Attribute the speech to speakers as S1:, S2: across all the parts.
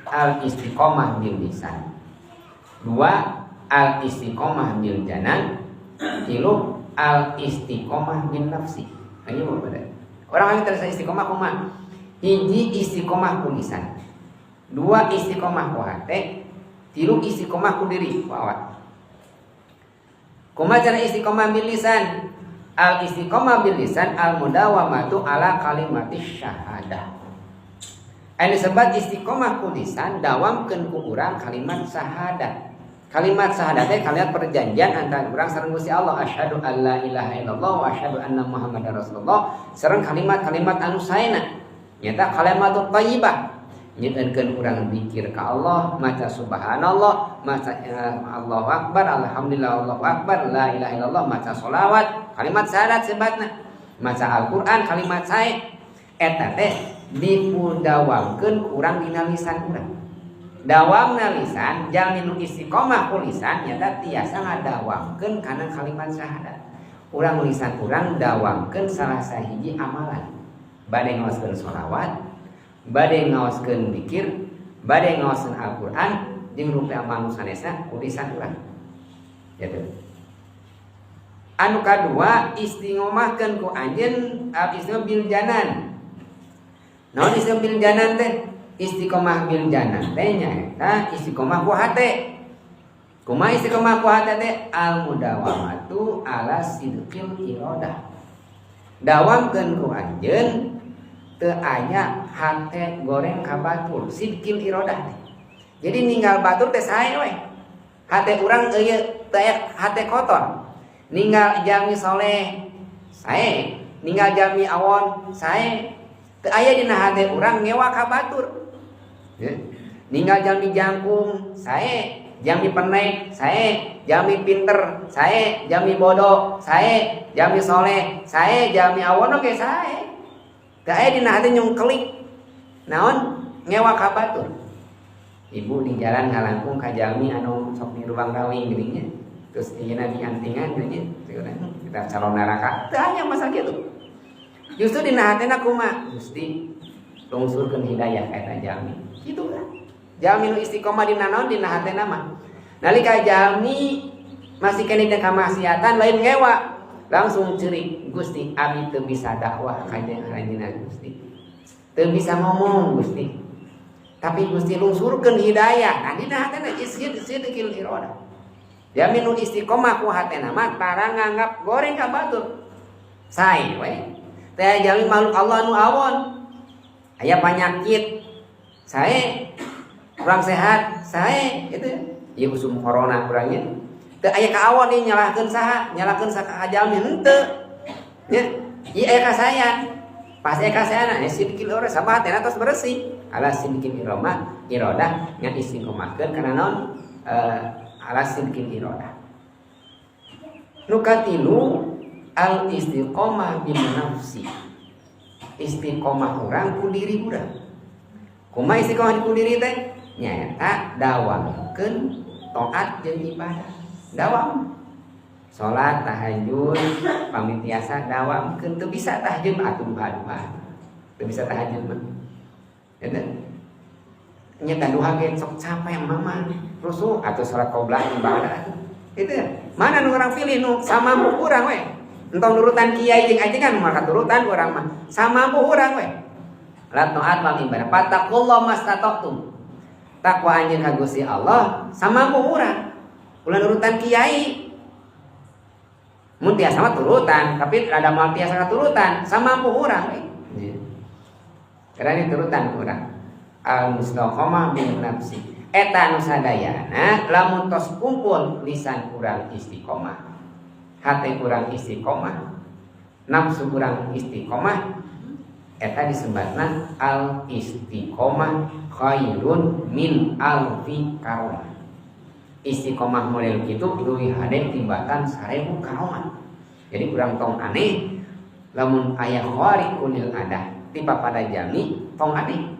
S1: Al istiqomah bil lisan, dua, al istiqomah bil janan, tilu, al istiqomah bin nafsi. Ayo pada orang yang terasa istiqomah kumaha? Hiji, istiqomah ku lisan, dua, istiqomah ku hate, tilu, istiqomah ku diri, ku awak. Kumaha cara istiqomah bil lisan? Al istiqomah bil lisan al mudawamatu ala kalimatis syahadah. Anu sebat istiqomah ku lisan, dawamkeun ku urang kalimat syahadah. Kalimat syahadah teh kalimat perjanjian antara urang sareng Gusti Allah, asyhadu alla ilaha illallah wa asyhadu anna muhammadar rasulullah, sareng kalimat-kalimat anu saena, nyata kalimat thayyibah. Nyeunkeun urang zikir ka Allah, maca subhanallah, maca Allahu akbar, alhamdulillah, Allahu akbar, la ilaha illallah, maca sholawat, kalimat syahadat sebatna, maca Al-Qur'an, kalimat sae. Eta teh dipudawamkeun urang dina lisan urang. Dawamna lisan, jalmi nu istiqomah ku lisan nyata tiasa ngadawamkeun kana kalimat syahadat. Urang lisan urang dawamkeun salah sahiji amalan, bade ngaoskeun sholawat, bade ngaoskeun zikir, bade ngaoskeun Al-Qur'an, jeung rupi amal nu sanesna ku lisan urang gitu. Anu kadua, istiqomahkeun ku anjeun al istiqomah bil janan. Naon istiqomah bil janan teh? Istiqomah bil janan teh nyaeta istiqomah ku hate. Kumaha istiqomah ku hate teh? Al mudawamatu ala sidqil iradah. Dawamkeun ku anjeun teu aya hate goreng ka batur, sidqil iradah teh. Jadi ninggal batur teh sae we. Hate urang eueuh teu aya hate kotor. Ninggal jalmi soleh sae, ninggal jalmi awon sae. Teu aya dina hate urang ngewa ka batur. Ya. Ninggal jalmi jangkung sae, jalmi penek sae, jalmi pinter sae, jalmi bodoh sae, jalmi soleh sae, jalmi awon oge sae. Teu aya dina hate nyungkelik naon ngewa ka batur. Ibu di jalan ngalangkung ka jalmi anu sok di ruang rawing geuning nya. Terus ieu diantingan geuning nya, kita calon neraka. Teu aya masalah kitu. Justru dina hatena kumaha? Gusti, lungsurkeun hidayah ka eta jalmi. Kitu kan. Jalmi nu istiqomah dina naon? Dina hatena mah. Nalika jalmi masih keneh dina kamaksiatan, lain ngewa, langsung ceurik, "Gusti, abi teu bisa dakwah ka anjeunna, Gusti. Teu bisa ngomong, Gusti. Tapi Gusti lungsurkeun hidayah." Nah, dina hatena sidqil iradah. Jalmi nu istiqomah ku hatena mah tara nganggap goreng ka batur. Sae we. Teh jalmi makhluk Allah nu awon. Aya penyakit sae, kurang sehat sae gitu. Ieu usum corona kurangnya. Teu aya ka awon ieu nyalahkeun saha, nyalahkeun saha jalmi henteu. Nya, ieu aya kasayan. Pas aya kasayan aya sidqil iradah sama hatena tos bersih. Ala sidqil iroma iradah nya istiqomahkeun kana naon? Ala sidqil iradah. Nu katilu, al istiqomah bin nafsi. Istiqomah urang ku diri urang. Kumaha istiqomah ku diri teh? Nyaeta dawamkeun taat jeung ibadah. Dawam. Salat tahajud pamit tiasa dawamkeun, teu bisa tahajud mah atuh duha-duha. Teu bisa tahajud mah. Ya nyata duha ge sok capek mama rusuh atau salat qoblah ibadah. Itu mana nu urang pilih nu samampu urang we. Entong nurutan kiai jeung ajengan, maka turutan urang mah samampu urang we. La taat wal ibadah. Fattaqullah mastata'tum. Takwa anjeun ka Gusti Allah samampu urang. Ulah nurutan kiai. Mun tiasa mah turutan, tapi ada moal tiasa katurutan, samampu urang we. Karena ini turutan urang. Al mustaqamah bin nafsi. Eta nu sadayana lamun tos kumpul, lisan urang istiqomah, hati urang istiqomah, nafsu urang istiqomah, eta disebutna al istiqomah khairun min alfi karomah. Istiqomah model kitu leuwih hade tibatan 1000 karomah. Jadi urang tong aneh lamun aya khariqul adah ti pada jalmi, tong aneh.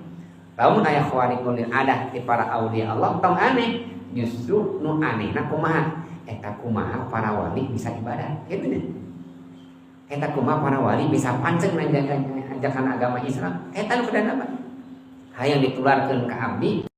S1: Lamun aya khariqul adah ti para aulia Allah, tong aneh. Justru nu aneh na kumaha? Eta kumaha para wali bisa ibadah gitu deh. Eta kumaha para wali bisa panceg ajakan agama Islam. Eta nu kedana mah hayang ditularkeun ka abdi.